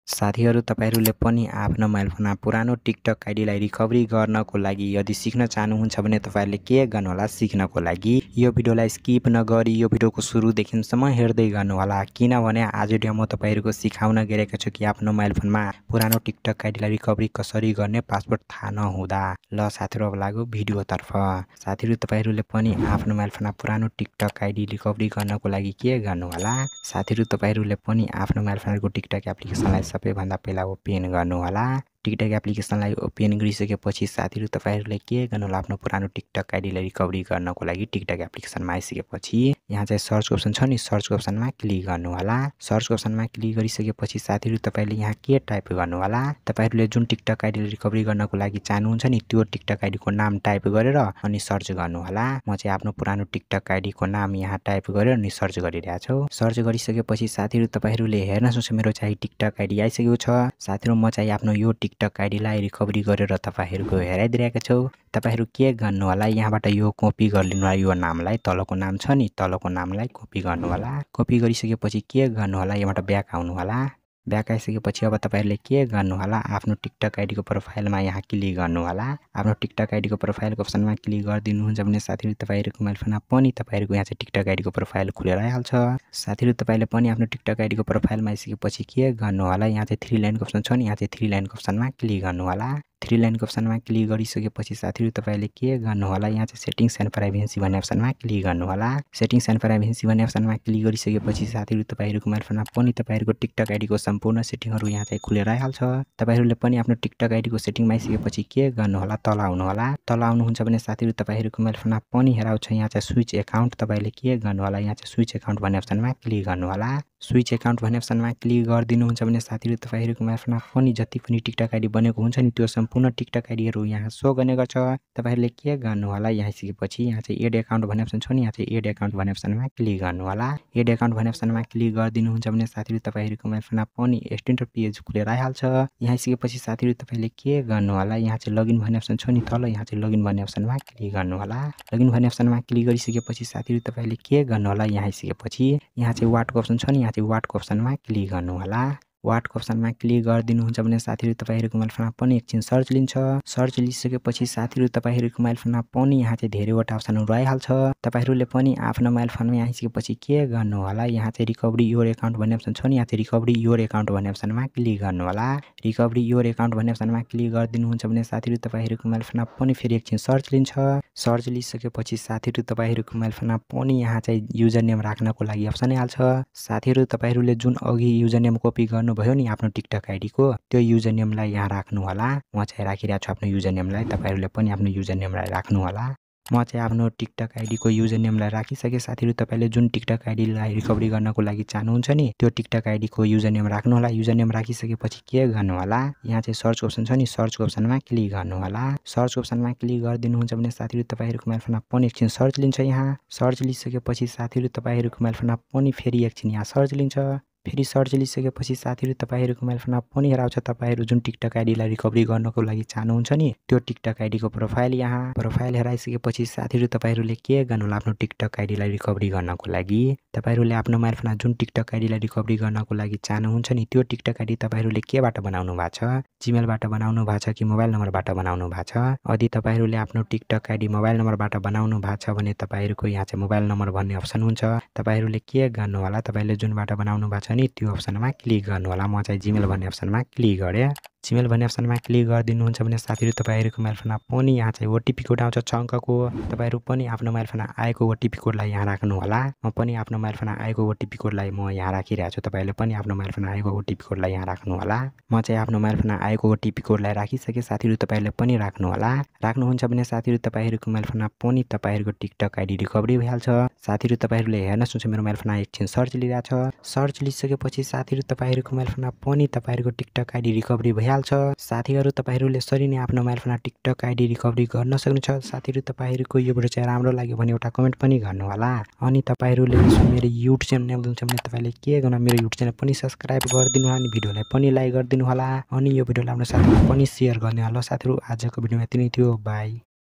साथीहरू तपाईहरूले पनि आफ्नो मोबाइल फोनमा पुरानो टिकटक आइडीलाई रिकभरी गर्नको लागि यदि सिक्न चाहनुहुन्छ भने तपाईहरूले के गर्नुहोला सिक्नको लागि यो भिडियोलाई स्किप नगरी यो भिडियोको सुरुदेखिसम्म हेर्दै गर्नुहोला किनभने आज म तपाईहरूको सिकाउन गइरहेको छु कि आफ्नो मोबाइल फोनमा पुरानो टिकटक आइडीलाई रिकभरी कसरी गर्ने पासवर्ड थाहा नहुँदा। ल साथीहरू अब लागु भिडियोतर्फ। साथीहरू तपाईहरूले पनि आफ्नो मोबाइल फोनमा पुरानो टिकटक आइडी रिकभरी गर्नको लागि के गर्नुहोला। साथीहरू तपाईहरूले पनि आफ्नो मोबाइल फोनको टिकटक एप्लिकेसनलाई सबैभन्दा पहिला ओपन गर्नुहोला। टिकटक एप्लिकेसनलाई ओपन गरिसकेपछि साथीहरू तपाईहरूले के गर्नुहोला आफ्नो पुरानो टिकटक आइडीलाई रिकभरी गर्नको लागि टिकटक एप्लिकेसनमा आइसकेपछि यहाँ चाहिँ सर्च अप्सन छ नि, सर्च अप्सनमा क्लिक गर्नुहोला। सर्च अप्सनमा क्लिक गरिसकेपछि साथीहरू तपाईले यहाँ के टाइप गर्नुहोला, तपाईहरूले जुन टिकटक आइडीलाई रिकभरी गर्नको लागि चाहनुहुन्छ नि त्यो टिकटक आइडीको नाम टाइप गरेर अनि सर्च गर्नुहोला। म चाहिँ आफ्नो पुरानो टिकटक आइडीको नाम यहाँ टाइप गरेर अनि सर्च गरिरहेको छु। सर्च गरिसकेपछि साथीहरू तपाईहरूले हेर्न सक्नुहुन्छ मेरो चाहिँ टिकटक आइडी आइसकेको छ। साथीहरू म चाहिँ आफ्नो यो टिकटक आइडीलाई रिकभरी गरेर तपाईहरूको हेराइदिरहेको छु। तपाईहरू के गर्नु होला, यहाँबाट यो कपी गरिदिनु होला, यो नामलाई तलको नाम छ नि तलको नामलाई कपी गर्नु होला। कपी गरिसकेपछि के गर्नु होला, यहाँबाट ब्याक आउनु होला। ब्याक आइसकेपछि अब तपाईहरूले के गर्नु होला, आफ्नो टिकटक आइडीको प्रोफाइलमा यहाँ क्लिक गर्नु होला। आफ्नो टिकटक आइडीको प्रोफाइलको अप्सनमा क्लिक गरिदिनुहुन्छ भने साथीहरू तपाईहरूको मोबाइल फोनमा पनि तपाईहरूको यहाँ चाहिँ टिकटक आइडीको प्रोफाइल खुलेर आइहाल्छ। साथीहरू तपाईले पनि आफ्नो टिकटक आइडीको प्रोफाइलमा आइसकेपछि के गर्नु होला, यहाँ चाहिँ 3 लाइनको अप्सन छ नि, यहाँ चाहिँ 3 लाइनको अप्सनमा क्लिक गर्नु होला। 3 लाइनको अप्सनमा क्लिक गरिसकेपछि साथीहरू तपाईले के गर्नु होला, यहाँ चाहिँ सेटिङ्स एन्ड प्राइभेसी भन्ने अप्सनमा क्लिक गर्नु होला। सेटिङ्स एन्ड प्राइभेसी भन्ने अप्सनमा क्लिक गरिसकेपछि साथीहरू तपाईहरूको मोबाइल फोनमा पनि तपाईहरूको टिकटक आइडीको सम्पूर्ण सेटिङहरू यहाँ चाहिँ खुलेर आइहाल्छ। तपाईहरूले पनि आफ्नो टिकटक आइडीको सेटिङमा आइसकेपछि के गर्नु होला, तल आउनु होला। तल आउनुहुन्छ भने साथीहरू तपाईहरूको मोबाइल फोनमा पनि हेराउँछ यहाँ चाहिँ स्विच एकाउन्ट। तपाईले के गर्नु होला, यहाँ चाहिँ स्विच एकाउन्ट भन्ने अप्सनमा क्लिक गर्नु होला। स्विच एकाउन्ट भन्ने अप्सनमा क्लिक गरिदिनुहुन्छ भने साथीहरू तपाईहरूको मोबाइल फोनमा पनि जति पनि टिकटक आइडी बनेको हुन्छ नि त्यो सम्पूर्ण टिकटक आइडीहरू यहाँ सो गर्ने गर्छ। तपाईहरूले के गर्नु होला, यहाँ आइसकेपछि यहाँ चाहिँ एड एकाउन्ट भन्ने अप्सन छ नि, यहाँ चाहिँ एड एकाउन्ट भन्ने अप्सनमा क्लिक गर्नु होला। एड एकाउन्ट भन्ने अप्सनमा क्लिक गरिदिनुहुन्छ भने साथीहरू तपाईहरूको मोबाइल फोनमा पनि स्ट्यान्डर पेज खुलेर आइहाल्छ। यहाँ आइसकेपछि साथीहरू तपाईले के गर्नु होला, यहाँ चाहिँ लगइन भन्ने अप्सन छ नि तल, यहाँ चाहिँ लगइन भन्ने अप्सनमा क्लिक गर्नु होला। लगइन भन्ने अप्सनमा क्लिक गरिसकेपछि साथीहरू तपाईले के गर्नु होला, यहाँ आइसकेपछि यहाँ चाहिँ वाटको अप्सन छ नि, यहाँ चाहिँ वाटको अप्सनमा क्लिक गर्नु होला। वाटको अप्सनमा क्लिक गरिदिनुहुन्छ भने साथीहरू तपाईहरूको मोबाइल फोनमा पनि एकछिन सर्च लिन्छ। सर्च लिइसकेपछि साथीहरू तपाईहरूको मोबाइल फोनमा पनि यहाँ चाहिँ धेरैवटा अप्सनहरू आइहाल्छ। तपाईहरूले पनि आफ्नो मोबाइल फोनमा आइसकेपछि के गर्नु होला, यहाँ चाहिँ रिकभरी योर एकाउन्ट भन्ने अप्सन छ नि, यहाँ चाहिँ रिकभरी योर एकाउन्ट भन्ने अप्सनमा क्लिक गर्नु होला। रिकभरी योर एकाउन्ट भन्ने अप्सनमा क्लिक गरिदिनुहुन्छ भने साथीहरू तपाईहरूको मोबाइल फोनमा पनि फेरि एकछिन सर्च लिन्छ। सर्च लिइसकेपछि साथीहरू तपाईहरूको मोबाइल फोनमा पनि यहाँ चाहिँ युजर नेम राख्नको लागि अप्सन आइहाल्छ। साथीहरू तपाईहरूले जुन अघि युजर नेम कपी भयो नि आफ्नो टिकटक आइडीको त्यो युजर नेमलाई यहाँ राख्नु होला। म चाहिँ राखिरहेको छु आफ्नो युजर नेमलाई, तपाईहरूले पनि आफ्नो युजर नेमलाई राख्नु होला। म चाहिँ आफ्नो टिकटक आइडीको युजर नेमलाई राखिसके। साथीहरू तपाईले जुन टिकटक आइडीलाई रिकभरी गर्नको लागि चाहनुहुन्छ नि त्यो टिकटक आइडीको युजर नेम राख्नु होला। युजर नेम राखिसकेपछि के गर्नु होला, यहाँ चाहिँ सर्च अप्सन छ नि, सर्च अप्सनमा क्लिक गर्नु होला। सर्च अप्सनमा क्लिक गरिदिनुहुन्छ भने साथीहरू तपाईहरूको मोबाइल फोनमा पनि एकछिन सर्च लिन्छ। यहाँ सर्च लिइसकेपछि साथीहरू तपाईहरूको मोबाइल फोनमा पनि फेरि एकछिन यहाँ सर्च लिन्छ। फेरि सर्च लिइसकेपछि साथीहरू तपाईहरूको मोबाइल फोनमा पनि हेराउँछ तपाईहरू जुन टिकटक आइडीलाई रिकभरी गर्नको लागि चाहनुहुन्छ नि त्यो टिकटक आइडीको प्रोफाइल। यहाँ प्रोफाइल हेराइसकेपछि साथीहरू तपाईहरूले के गर्नु होला, आफ्नो टिकटक आइडीलाई रिकभरी गर्नको लागि तपाईहरूले आफ्नो मोबाइल फोनमा जुन टिकटक आइडीलाई रिकभरी गर्नको लागि चाहनुहुन्छ नि त्यो टिकटक आइडी तपाईहरूले केबाट बनाउनु भएको छ, जिमेलबाट बनाउनु भएको छ कि मोबाइल नम्बरबाट बनाउनु भएको छ। यदि तपाईहरूले आफ्नो टिकटक आइडी मोबाइल नम्बरबाट बनाउनु भएको छ भने तपाईहरूको यहाँ चाहिँ मोबाइल नम्बर भन्ने अप्सन हुन्छ। तपाईहरूले के गर्नु होला, तपाईले जुनबाट बनाउनु भएको छ नि त्यो अप्सनमा क्लिक गर्नु होला। म चाहिँ जिमेल भन्ने अप्सनमा क्लिक गरेँ। जिमेल भन्ने अप्सनमा क्लिक गरिदिनुहुन्छ भने साथीहरू तपाईहरूको मोबाइल फोनमा पनि यहाँ चाहिँ ओटिपी कोड आउँछ 6 अङ्कको। तपाईहरू पनि आफ्नो मोबाइल फोनमा आएको ओटिपी कोडलाई यहाँ राख्नु होला। म पनि आफ्नो मोबाइल फोनमा आएको ओटिपी कोडलाई म यहाँ राखिरहेको छु। तपाईँले पनि आफ्नो मोबाइल फोनमा आएको ओटिपी कोडलाई यहाँ राख्नु होला। म चाहिँ आफ्नो मोबाइल फोनमा आएको ओटिपी कोडलाई राखिसके। साथीहरू तपाईँले पनि राख्नु होला। राख्नुहुन्छ भने साथीहरू तपाईहरूको मोबाइल फोनमा पनि तपाईहरूको टिकटक आइडी रिकभरी भइहाल्छ। साथीहरू तपाईँहरूले हेर्न सक्नुहुन्छ मेरो मोबाइल फोनमा एकछिन सर्च लिइरहेको छ। सर्च लिइसकेपछि साथीहरू तपाईहरूको मोबाइल फोनमा पनि तपाईहरूको टिकटक आइडी रिकभरी भइहाल्छ। साथीहरू तपाईहरूले यसरी नै आफ्नो मोबाइल फोनमा टिकटक आइडी रिकभरी गर्न सक्नुहुन्छ। साथीहरू तपाईहरूको यो भिडियो चाहिँ राम्रो लाग्यो भने एउटा कमेन्ट पनि गर्नु होला। अनि तपाईहरूले मेरो युट्युब च्यानल हेर्नुहुन्छ भने तपाईले के गर्नु, मेरो युट्युब च्यानल पनि सब्स्क्राइब गरिदिनु होला अनि भिडियोलाई पनि लाइक गरिदिनु होला अनि यो भिडियोलाई आफ्नो साथीलाई पनि सेयर गर्ने होला। साथीहरू आजको भिडियोमा यति नै थियो। बाई।